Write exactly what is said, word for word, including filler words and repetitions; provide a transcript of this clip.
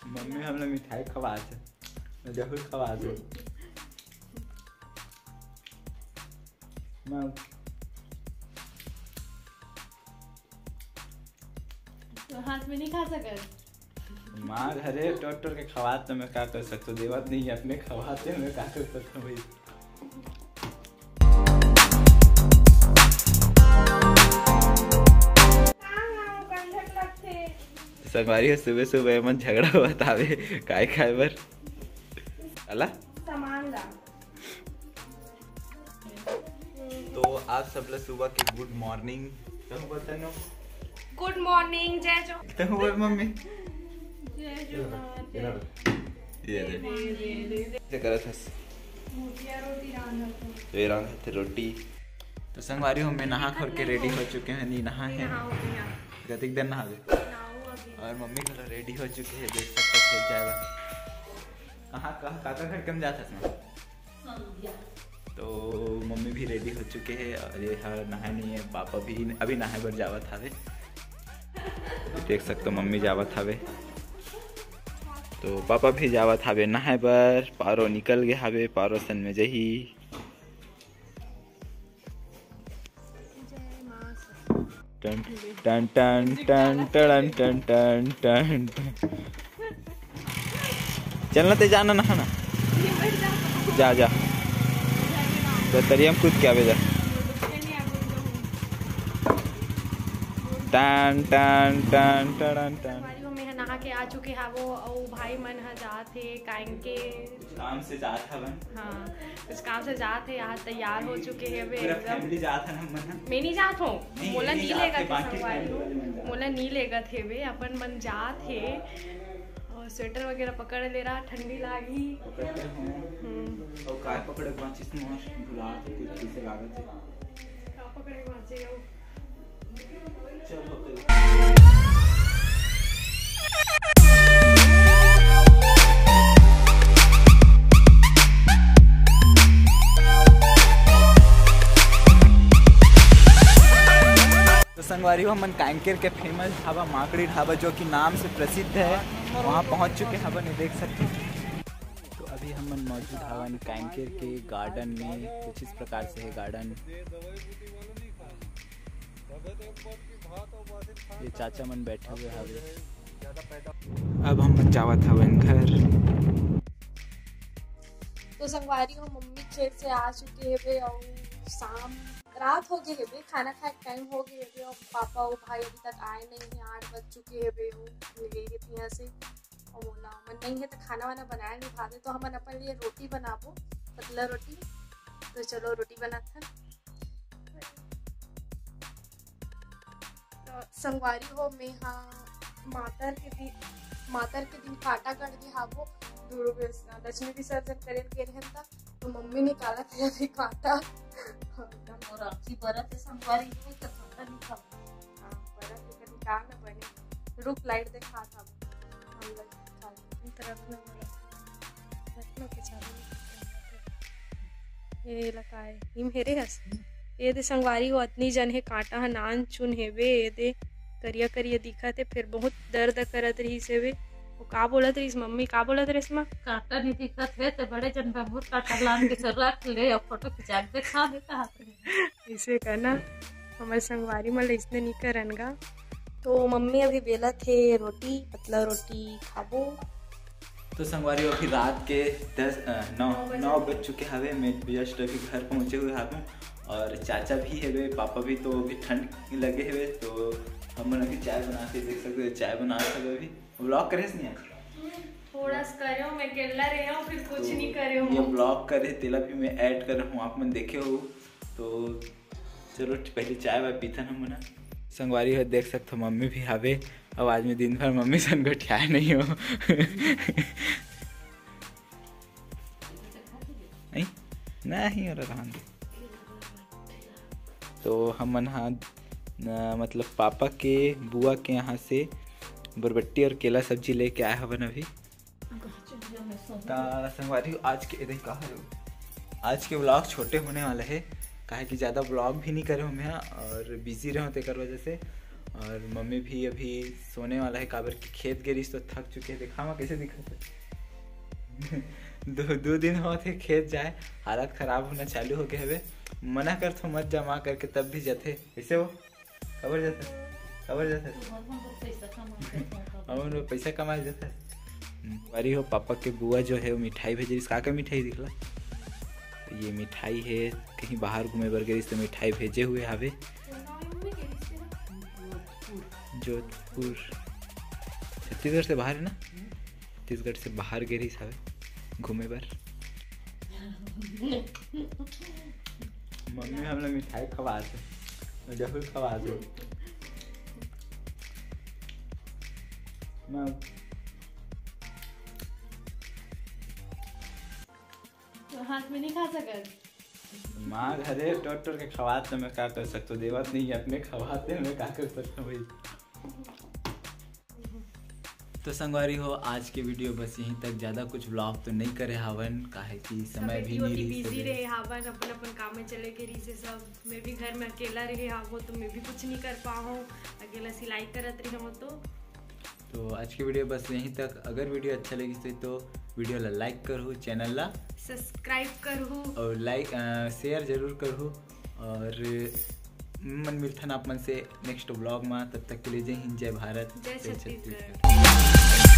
Mummy हमला मिठाई खवाथे, जरूर खवाथे। मैं तो हाथ में नहीं खा सकत। माँ घरे टोर टोर के खवात, तो मैं का कर सकतो, देवत नहीं, अपने खवाते, मैं का कर सकतो भाई। संगवारी हो, सुबह सुबह मन झगड़ा होवत हावे, काय खाए बर? अला? सामान ला। तो आप सब ला सुबह के good morning। कहूँ बता नो। Good morning, जय जो। कहूँ बोल मम्मी। जय जोहार। ये दे। दे, दे, दे। क्या करत हस? भुजिया रोटी रांधत हूँ। तो ये रांधत हे रोटी। तो संगवारी हो, मैं नहा खोर के ready हो चुके हैं, नहीं नहा है। नहाओ भैया। कतिक देर नहावे? नहाओ अभी। और मम्मी घलो ready हो चुके हैं, देख सकते हो खेत जाए बर। कहाँ, कहाँ, काकर घर के हम जात हस ना? तो मम्मी भी ready हो चुके हैं और ये हा नहाए नहीं है। पापा भी अभी नहाए बर जावत हावे, देख सकते हो मम्मी जावत हावे, तो पापा भी जावत हावे नहाए बर। पारो निकल गए हावे, पारो सन में जही। टन टन टन टन टन टन टन टन टन। चलना ते जाना नहाना। जा, जा। तो तरिया में कूद के आवे जा। टन टन टन टन टन। संगवारी हो, मैं ह नहा के आ चुके हावो, अउ भाई मन ह जात हे कांकेर। काम से जात हवन। हाँ, कुछ काम से जात हे, यहाँ तैयार हो चुके हैं वे पूरा एकदम। Family जात है ना, मन। मैं नहीं जात हूँ, नहीं, मोला नहीं जात लेगत हे, संगवारी हो। मोला नहीं लेगत हे वे, अपन मन जात हे। और sweater वगैरह पकड़ ले रहा, ठंडी लागी। पकड़ ले हूँ। हम्म। और काय पकड़े बांचिस मोर, भुला के कुछ कैसे लागत है। का पकड़े बांचे हो? तो संगवारी हो, हमन कांकेर के famous ढाबा माकड़ी ढाबा, जो कि नाम से प्रसिद्ध है, वहाँ पहुँच चुके हैं, अपन देख सकते हैं। तो अभी हमन मौजूद हवन कांकेर के garden में। कुछ इस प्रकार से है garden। ये चाचा मन बैठे हुए हवे। अब हमन जावत हवन घर। तो संगवारी हो, मम्मी खेत से आ चुके हेबे और शाम रात हो गए हेबे, खाना खाए के time हो गए हेबे और पापा और भाई अभी तक आए नहीं हैं। आठ बज चुके हेबे, वो गए हेबे यहाँ से। और बोला मन नहीं है तो खाना वाना बनाए नहीं खाते, तो हमन अपन लिए रोटी बनाबो, पतला रोटी। तो चलो रोटी बनाथन। तो संगवारी हो, मैं हा मातर के दिन, मातर के दिन कांटा गढ़ के हाबो, दुर्ग लक्ष्मी विसर्जन करे के रहन था, तो मम्मी निकालत हे अभी कांटा। और अच्छी बरत है संगवारी हो, तो कांटा निकाल। हाँ, बरत के निकाल न बने। रुक, light देखा था हम लोग। तरफ में बोला, रखना के चालू। ये लकाए, हिम हेरे हस। ये दे संगवारी हो, अतनी जन हे, कांटा ह नान चुन हेबे, ये दे करिया करिया दिखत हे, फिर बहुत दर्द करत रहिस हेबे। वो का बोलत रहिस मम्मी, का बोलत रहिस माँ? कांटा नहीं दिखत हे, तो बड़े जन बा मोर कांटा लान के सर रख ले और फोटो खिंचा के दिखा दे, कहा थे। इसे करना, हमर संगवारी मन ल इसने नहीं करन गा। तो मम्मी अभी बेलत हे रोटी, पतला रोटी खाबो। तो संगवारी, अभी रात के दस, अ, नौ, नौ बज चुके हवे। मैं just अभी घर पहुँचे हुए हावों और चाचा भी हेबे, पापा भी। तो अभी ठंड लगे हेबे, तो हमन अभी चाय बना के देख सकते हो, चाय बना सकते अभी। Vlog करे नहीं आज? थोड़ा सा करे हूँ, मैं अकेला रहे हूँ, फिर कुछ तो नहीं करे हूँ। ये vlog करे, तेला भी मैं add कर हूँ, आप मन देखे हो। तो चलो, पहले चाय वाय पीथन हमन ह। संगवारी हो, देख सकथो, मम्मी भी हावे। अब आज मैं दिन भर मम्मी सन गोठियाए नहीं हो। नहीं, नहीं, और रहन दे। तो हमन हा, न, मतलब, पापा के बुआ के यहाँ से बरबट्टी और केला सब्जी लेके आए हवन अभी। ता संगवारी हो, आज के, ए देख, का हो, आज के vlog छोटे होने वाला है, काहे कि ज़्यादा vlog भी नहीं करे हूँ मैं और busy रहूँ, तेकर वजह से। और मम्मी भी अभी सोने वाला है, काबर कि खेत गे रहिस तो थक चुके हैं। देखा मैं कैसे दिखत है। दो, दो दिन होत हे खेत जाए, हालत खराब होना चालू हो गए हवे। मना करथो मत जा माँ करके, तब भी जाथे। कैसे हो? काबर जाथे? काबर जाथे? हमन वो पैसा कमाए जाथे। हम्म, अरे हो, पापा के बुआ जो है वो मिठाई भेजे रहिस। का का मिठाई दिखला? ये मिठाई है, कहीं बाहर घूमे बर गे रहिस तो मिठाई भेजे हुए हावे। जोधपुर। छत्तीसगढ़ से बाहर है ना? छत्तीसगढ़ से बाहर गे रहिस हावे घूमे बर। मम्मी हमला मिठाई खवात हे, जरूर खवात हे। मैं तो हाथ में नहीं खा सकत। माँ घरे टोर टोर के खवात, तो मैं का कर सकता हूँ, देवत नहीं है अपने खवाते, मैं का कर सकता हूँ भाई। तो संगवारी हो, आज के वीडियो बस यहीं तक। ज़्यादा कुछ व्लॉग तो नहीं करे हावन, काहे कि समय भी नहीं रहिस बिजी हवे। रहे हावन, अपन अपन काम में चले गए रहिस हे सब। मैं भी घर में अकेला रहे हावो, तो मैं भी कुछ नहीं कर पाऊँ, अकेला सिलाई करत रहे हो तो। तो आज की वीडियो बस यहीं तक। अगर वीडियो अच्छा लगिस तो, तो वीडियो ला लाइक करहू, चैनल ला सब्सक्राइब करहू। और लाइक, अ, शेयर जरूर करहू। और मन मिलथन आप मन से नेक्स्ट व्लॉग में। तब तक के लिए जय हिंद, जय भारत, जय जय छत्तीसगढ़। छत्तीसगढ़।